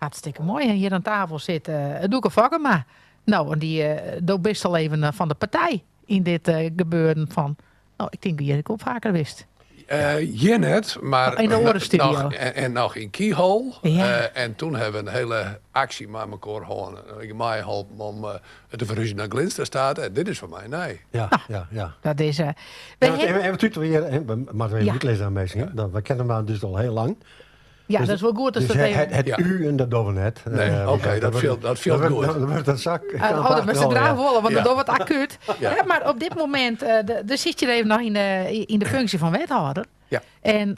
Hartstikke moai. En hjir oan tafel sit Doeke Fokkema. No, en dy, do bist al even fan de partij yn dit gebeuren fan, no, ik tink hjir ek wol faker wist. Hjir net, mar oh, yn de oare studio. Noch, en noch yn Kiehool. Ja. En toen hawwe we in hiele aksje mei mekoar hân. Ik meiholpen om it te ferhúzjen nei Glinstra En dit is foar my nij. Ja, nou, ja. Dat is. Ja, even tút weer, we moatte even útlizze oan minsken. Dat we kenne him dus al hiel lang. Ja, dus, dat is wol goed. Dus dat het, het u en dat dogge we net. Nee, oké, dat fielt goed. Dan wurdt dat sak. Oh, dat moatst graach wolle, want dat wurdt akút. Ja. Mar op dit momint uh, sit je even noch yn de funksje fan wethâlder. Ja. En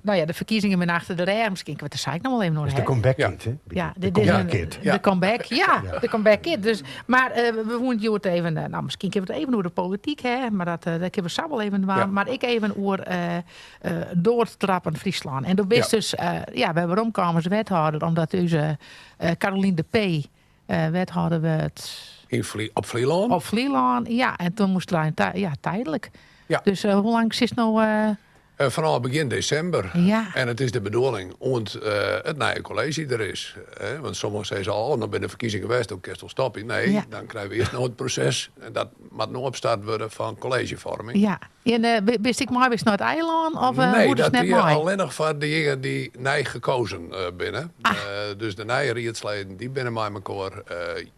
no ja, de ferkiezingen binne achter de rêch. Miskien kinne we it der sa ek noch wol even oer ha. De comeback kid, hè? Ja, dit is een, de comeback. Ja, de comeback kid. Dus, mar we woene hjoed even, no, miskien kinne we it even oer de polityk ha, mar dat, dat kinne we sa wol even dwaan. Mar ek even oer Doortrappen Fryslân. En do bist dus ja, wer weromkaam as wethâlder, omdat ús Caroline de Pee wethâlder wurdt. Yn op Flylân? Op Flylân, ja. En toen moast er ja, tydlik. Ja. Dus hoe lang sitst no? Fanôf begjin desimber. Ja. En it is de bedoeling oant it nije kolleezje der is. Want sommigen sizze al, oh, no binne de ferkiezingen west, dan kinst al stopje. Nee, ja. dan krije we earst noch it proses. En dat moat no opstart wurde fan kolleezjefoarming. Ja. En uh, bist ek mei west nei it eilân? Of, uh, nee, hoe dat net mei? allinnich foar dejingen dy't nij keazen uh, binne. Ah. Dus de nije riedsleden dy binne mei mekoar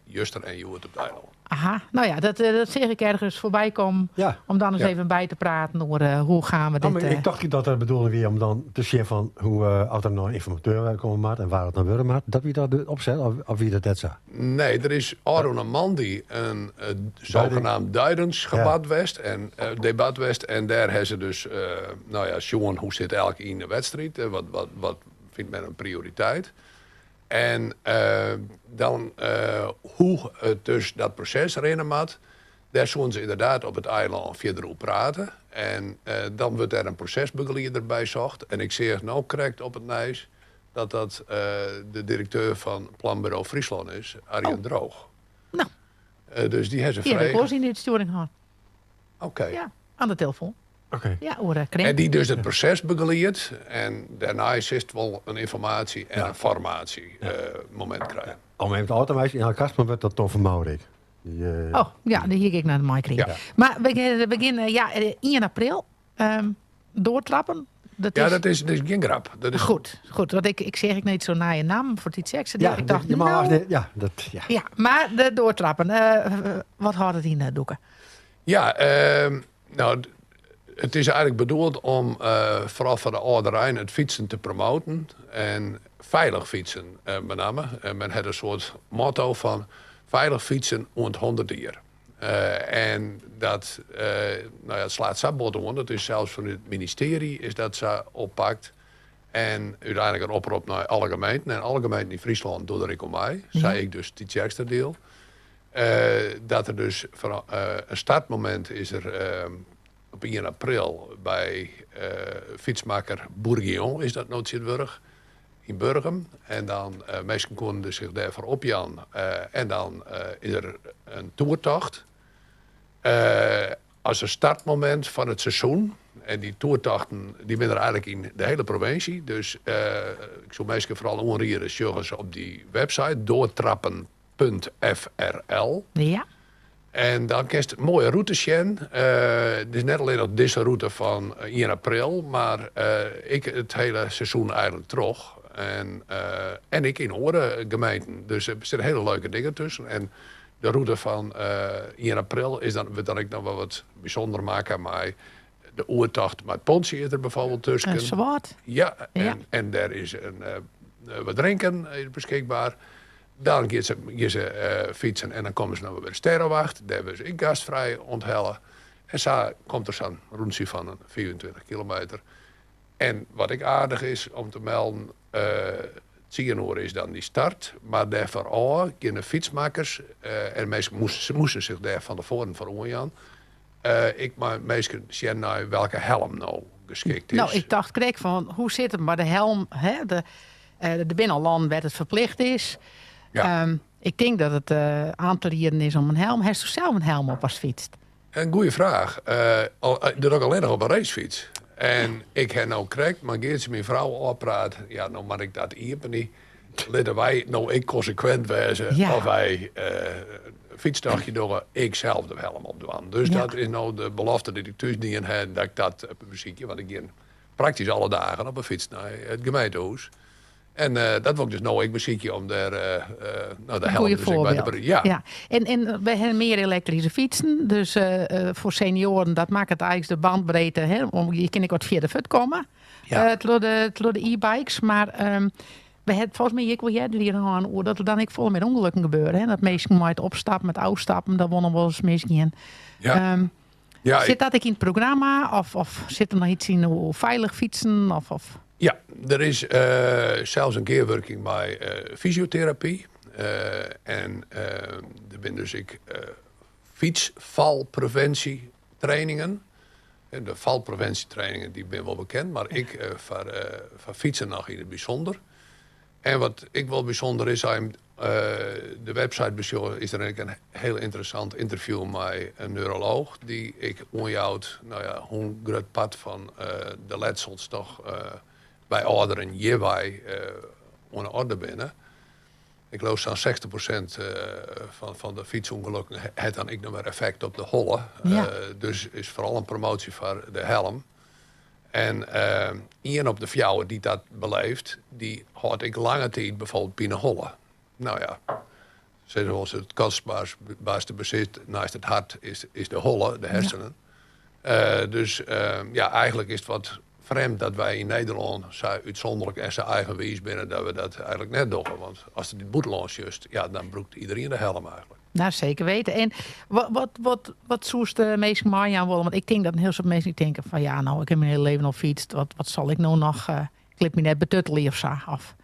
juster en hjoed op it eilân. Aha, no ja, dat, dat seach ik ergens foarby kommen. Ja. Om dan ris ja. even by te praten oer uh, hoe gean we dit... Oh, ik tocht dat de bedoeling wie om dan te sjen fan hoe uh, as der noch ynformateur komme moat en wêr it dan wurde moat. Dat wie dat de opset of wie dat net sa? Nee, der is ôfrûne moandei in sogenaamd duidingsdebat west en debat west en dêr ha se dus no ja, sjoen hoe sit elk yn de wedstriid, wat, wat, wat fynt men in prioriteit. En dan hoe it dus dat proses rinne moat, dêr soene se ynderdaad op it eilân fierder oer prate. En dan wurdt dêr in prosesbegelieder by socht. En ik seach no krekt op it nijs dat dat de direkteur fan Planbureau Fryslân is, Arjen oh. Droog. No. Dus dy ha se frege. Dy ha ik wolris yn de útstjoering hân. Oké. Ja, oan de telefoan. Oké. Ja, oer eh, krimp. En dy dus it proses begeliedt en dêrnei silst wol in ynformaasje en in formaasje ja. momint krije. Om even ôf te meitsjen, yn Kasper wurdt dat Tom van Mourik. Die, oh, ja, dy hie ik net meikrigen. Ja. Mar we begjinne ja, 1 april. Doortrappen. Dat ja, is, dat is gjin grap. Dat is... Goed, goed, want ik seach ek net zo'n nije namme foar dy sekse. Ja, ik dacht, je nou, ja, dat, ja. Ja, mar de doortrappen. Wat hâldt it yn, Doeke? Ja, uh, no, it is eigentlik bedoeld om uh, foaral foar de âlderein it fytsen te promoaten. En feilich fytsen uh, benammen. En men hat in soart motto fan feilich fytsen oant 100 jier. En dat, no ja, it slacht sa bot oan, dat is sels fan it ministearje is dat sa oppakt. En úteinlik in oprop nei alle gemeenten. En alle gemeenten yn Fryslân dogge der ek oan mei. Sa ek dus Tytsjerksteradiel. Dat der dus foar in startmomint is der op 1 april by fytsmakker Bourguignon is dat no tsjintwurdich yn Burgum. En dan minsken koenen dus sich dêrfoar opjaan. En dan is der in toertocht as in startmomint fan it seizoen. En dy toertochten dy binne der eigentlik yn de hiele provinsje. Dus ik soe minsken foaral oanriede, sjoch ris op dy website doortrappen.frl. Ja. En dan kinst moaie rûtes sjen. It is net allinnich dizze rûte fan 1 april, mar ek it hiele seizoen eigentlik troch. En, en ek yn oare gemeenten. Dus der sitte hiele leuke dingen tusken. En de rûte fan 1 april is dan, wurdt dan ek noch wol wat bysûnder makke mei de oertocht mei it pontsje is der byfoarbyld tusken. In swart. Ja, en, Ja. en dêr is in, wat drinken beskikber. Dan gean se, gean se fytsen en dan komme se noch wer by de Sterrewacht. Dêr wurde se ek gastfrij ûnthelle. En sa komt der sa'n rûntsje fan in 25 kilometer. En wat ek aardich is om te melden, tsien oere is dan dy start, mar dêrfoar ôf gean de fytsmakkers en minsken moasten, se moasten sich dêr fan tefoaren foar oanjaan. Ek mei minsken sjen nei welke helm no geskikt is. No, ik tocht krekt fan, hoe sit it mei de helm? Hè? De, der binne al lannen wêr't it ferplicht is. Ja. Ik tink dat it oan te rieden is om in helm. Hasto sels in helm op ast fytst? In goede fraach. Dat doch ik allinnich op in racefyts. En ik ha no krekt mei Geartsje, myn frou, ôfpraat. Ja, no moat ik dat iepenje. Litte wy no ek konsekwint wêze as wy in fytstochtje dogge, ik sels de helm opdwaan. Dus dat is no de belofte dy't ik thús dien ha, dat ik dat besykje, want ik gean praktysk alle dagen op 'e fyts nei it gemeentehûs. En dat wol ik dus no ek besykje om dêr no, de helm dus ek by te bringen. Ja. Ja. En we hawwe mear elektryske fytsen, dus foar senioaren dat makket eins de bandbreedte, hè, om, je kinne ek wat fierder fuort komme troch de e-bikes. Mar we hawwe it folgens my ek wol earder hjir hân oer dat der dan ek folle mear ûngelokken gebeure. Hè? Dat minsken mei it opstappen, it ôfstappen, dat wol noch wolris misgean. Ja. Sit dat ek yn it programma of sit der noch iets yn oer feilich fytsen? Of? Ja, der is sels in gearwurking mei fysioterapy. En der binne dus ek fytsfalprevinsjetrainingen. De falprevinsjetrainingen dy binne wol bekend, mar ek foar fytsen noch yn it bysûnder. En wat ek wol bysûnder is, as je de website besjogge, is der ek in hiel ynteressant ynterview mei in neurolooch dy't ek oanjout, no ja, hoe grut part fan de letsels toch by âlderen hjirwei oan 'e orde binne. Ik leau sa'n 60% fan de fytsûngelokken hat dan ek noch wer effekt op de holle. Dus is foaral in promoasje foar de helm. En ien op de fjouwer dy't dat beleeft, dy hâldt ek lange tiid bijvoorbeeld pineholle. No ja, sizze wolris it kostbaarste besit neist it hart is de holle, de hersenen. Dus ja, eigentlik is it wat frjemd dat wy yn Nederlân sa útsûnderlik en sa eigenwiis binne dat we dat eigentlik net dogge. Want ast it yn it bûtenlân sjochst, ja, dan brûkt iderien de helm eigentlik. Nou, seker weten. En wat soest de minsken meijaan wolle? Want ik tink dat in hiel soad minsken tinke fan ja, no, ik ha myn hiele leven al fytst. Wat sil ik no noch? Ik lit my net betuttelje of sa. Of...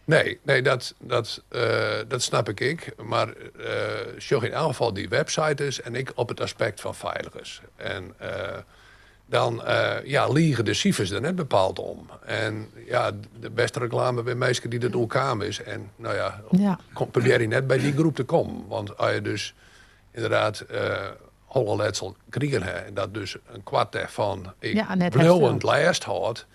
Nee, nee, dat snap ik ek. Mar sjoch yn elk gefal dy website ris en ek op it aspekt fan feiligens. En dan ja, lige de sifers der net bepaald om. En ja, de bêste reklame binne minsken dy't it oerkaam is. En no ja, kom, probearje net by dy groep te kommen. Want as je dus ynderdaad holleletsel krigen ha en dat dus in kwart dêrfan ek Ja, net bliuwend hersteld. lêst hâldt,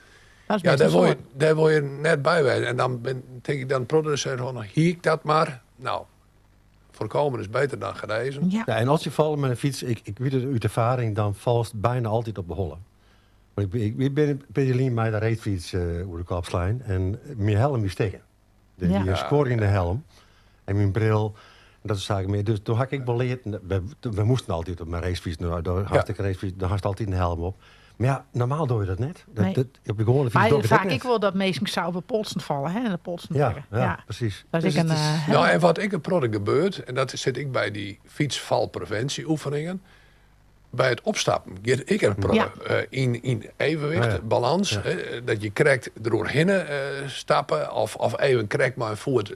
Dat is ja, best dêr in wol je, soad. dêr wol je net by wêze. En dan tink ik dan protte se fan, hie ik dat mar? Nou, voorkomen is beter dan genezen. Ja. Ja, en as je falle mei in fyts, ik wit it út erfaring, dan falst byna altyd op de holle. Want ik bin in pear jier lyn mei de reedfyts oer de kop slein en myn helm wie stikken. Der wie in skuor yn de helm en myn bril en dat soart saken mear. Dus doe ha ik ek wol leard, we moasten altyd op mei racefyts, no, do hast ek racefyts, dan hast altyd in helm op. Mar ja, normaal doe je dat net. Dat, Nee. dat, op de gewoane fyts Maar doe ik it ek faak net. ek wol dat minsken sa op de polsen falle, hè, en de polsen Ja, brekke. ja, Ja. precies. Dat is Dus ek het in, is Nou, en wat ek in protte gebeurt, en dat sit ek by dy fytsfalprevensje-oefeningen, by it opstappen giet ek in protte, yn evenwicht, balans, hè, dat je krekt deroerhinne stappe of even krekt mei in foet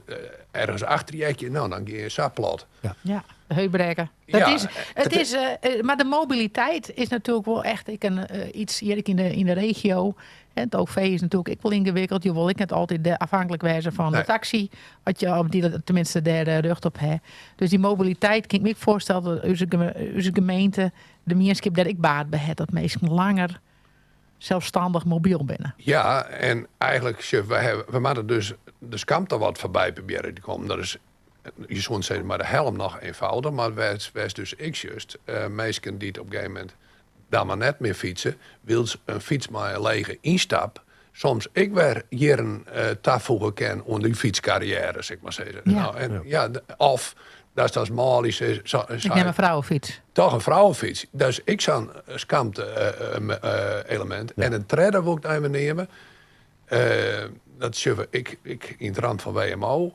ergens achter je, nou, dan gean je sa plat. Ja, de heup brekke. Dat is, het is, mar de mobiliteit is natuerlik wol echt ek in iets hjir ek yn de regio. Hè, it OV is natuerlik ek wol yngewikkeld. Je wolle ek net altyd afhanklik wêze fan de taksy. As je op dy, tenminste dêr rjocht op ha. Dus dy mobiliteit kin ik my ek foarstelle dat ús gemeente, de mienskip dêr ek baat by hat. Dat minsken langer selsstannich mobyl binne. Ja, en eigentlik, sjoch, wy hawwe, we moatte dus de skamte wat foarby probearje te kommen. Dat is, je soene sizze, mei de helm noch eenvoudiger, mar wêr'tst dus ek sjochst, minsken dy't op in gegeven momint dan mar net mear fytse, wylst in fyts mei in lege ynstap soms ek wer jierren tafoege kin oan dy fytskarriêre, sil ik mar sizze. Nou, en, ja, of datst as manlju sizze, sa, Ik nim in frouwefyts. Toch in frouwefyts. Dat is ek sa'n skamte element. En in tredde wol ik even neame. Dat sjogge we ek yn it ramt fan WMO.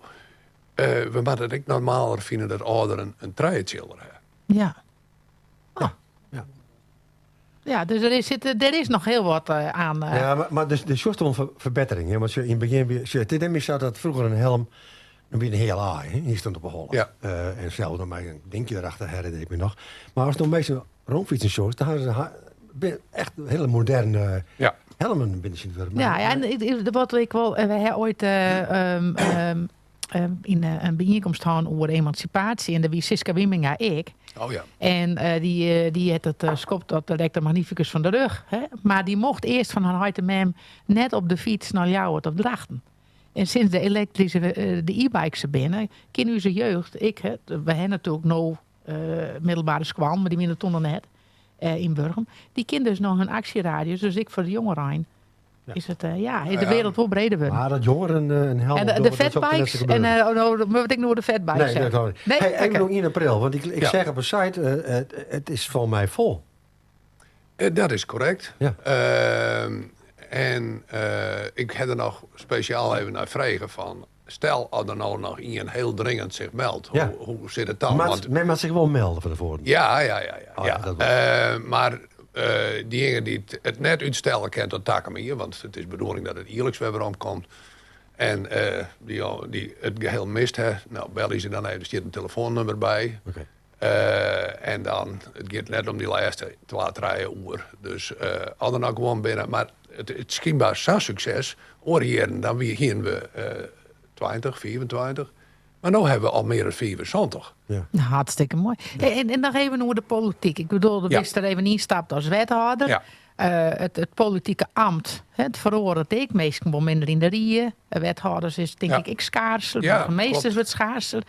We moatte it ek normaler fine dat âlderen in trijetsjiller hawwe. Oh. Ja, dus der is noch hiel wat oan. Ja, mar der sjochst wol in ferbettering, hè? Want sjoch, yn it begjin wie, sjoch, it is net mear sa dat froeger in helm, dan wie in heal aai, hè? Dy stond op 'e holle. En sels noch mei in dinkje derachter herinner ik my noch. Mar ast no minsken rûnfytsen sjochst, dan hawwe se binne echt hiele moderne helmen binne syn wurk. Ja, ja, en wat ik wol, we ha oait yn in byienkomst hân oer emansipaasje en dêr wie Siska Wymenga ek. Oh ja. En dy hat it skopt dat de rector magnificus fan de rug. Hè? Mar dy mocht earst fan har heit en mem net op de fyts nei Ljouwert of Drachten. En sinds de elektryske, de e-bikes der binne, kin ús jeugd, ik, we ha natuerlik no middelbere skoallen, mar dy wiene der toen noch net, yn Burgum, dy kin dus noch in aksjeradius, dus ek foar de jongerein. Is it, ja, is de wereld wol breder wurden. Maar dat jongeren in helm En de fatbikes, en no, wat ik no de fatbikes Nee, dat nee, hey, even nog 1 april, want ik zeg op een site, het is voor mij vol. Dat is correct. Ja. En ik heb er noch spesjaal even nei frege fan, stel as der no noch ien heel dringend sich meldt, hoe sit it dan? Want men moat sich wol melde fan tefoaren. Ja. Oh, ja, dat wol. Mar dyjinge dy't it net útstelle kin tot takom jier, want it is bedoeling dat it jierliks wer werom komt, en dy't it geheel mist ha, no, belje se dan even, der stiet in telefoannûmer by. En dan, it giet net om dy lêste twa, trije oer. Dus as der noch guon binne, mar it is skynber sa'n sukses. Oare jierren dan wie, hienen we 20, 25, mar no hawwe we al mear as 75. Ja. Nou, hartstikke moai. En noch even oer de polityk. Ik bedoel, do bist der even ynstapt as wethâlder. Ja. It politike amt, it feroaret ek. Minsken wol minder yn de rie. Wethâlders is tink ik ek skaarser. Boargemasters wurdt skaarser.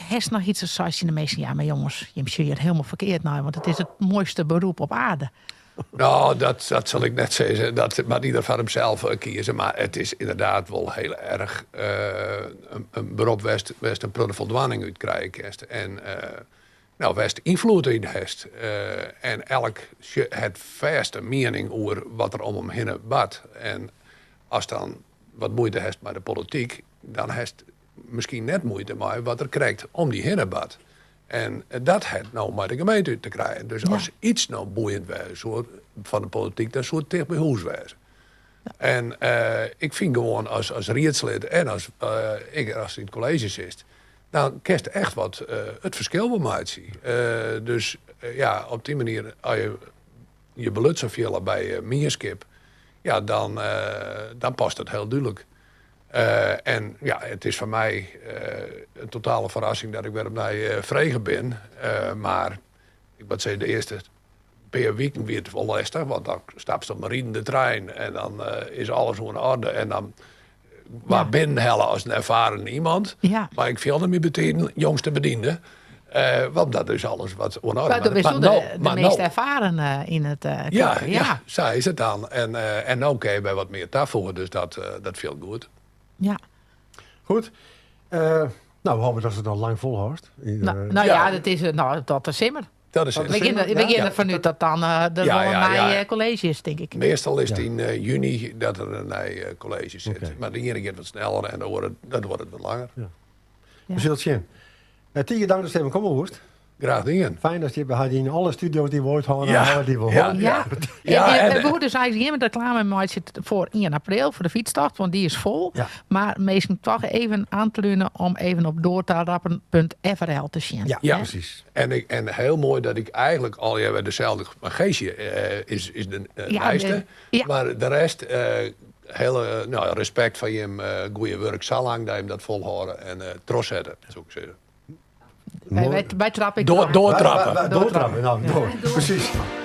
Hast noch yts as seist tsjin de minsken, ja mar jonges, jim sjogge hjir hielendal ferkeard nei, want it is it moaiste beroep op aarde. No, dat sil ik net sizze. Dat moat ieder foar himsels kieze. Mar it is ynderdaad wol hiel erch in berop wêr'tst in protte foldwaning út krije kinst. En no, wêr'tst ynfloed yn hast. En elk hat fêst in miening oer wat der om him hinne bart. En ast dan wat muoite hast mei de polityk, dan hast miskien net muoite mei wat der krekt om dy hinne bart. En dat hat no mei de gemeente te krijen. Dus as yts no boeiend wêze soe fan de polityk, dan soe it ticht by hûs wêze. En ik fyn gewoan as riedslid en as ek ast yn it kolleezje sitst, dan kinst echt wat it ferskil wol meitsje. Dus ja, op dy manier, as je je belutsen fiele by mienskip, ja, dan past it hiel dúdlik. En ja, it is foar my in totale ferrassing dat ik wer opnij frege bin. Mar ik moat sizze, de earste pear wiken wie it wol lestich, want dan stapst op in ridende trein en dan is alles oan 'e orde. En dan waard binnenhelle as in erfaren iemand. Mar ik fielde my bytiden jongste bediende. Want dat is alles wat oan 'e orde. Mar do bist wol de meast erfaren yn it ja, ja, sa is it dan. En no kin je wer wat mear tafoege, dus dat fielt goed. Ja. Goed. No, we hoopje datst it noch lang folhâldst. No ja, dat is no tot de simmer. Dat is it. We gean derfan út dat dan der wol in nij kolleezje is, tink ik. Meastal is it yn juny dat der in nij kolleezje sit. Mar de iene giet wat sneller en de oare dat duorret wat langer. We sille it sjen. Tige dank datst even komme woest. Graach dien. Fijn dat je we ha yn alle studio's dy't we oait hân hawwe, dy wol ja, ja. Ja, en we hoege dus eigentlik gjin reklame meitsje foar 1 april foar de fytstocht, want dy is fol. Ja. Mar minsken toch even oantrune om even op doortrappen.frl te sjen. Ja, Ja. presys. En, ik, en hiel moai dat ik eigentlik allegear wer deselde. Mar Geesje is de Ja, nijste. ja. Mar de rest, hiele, no, respekt foar jim goede wurk sa lang dat jim dat folhâlde en trochsette, soe ik sizze. Wy trappe Doortrappen. Doortrappen, nou, door. Presys.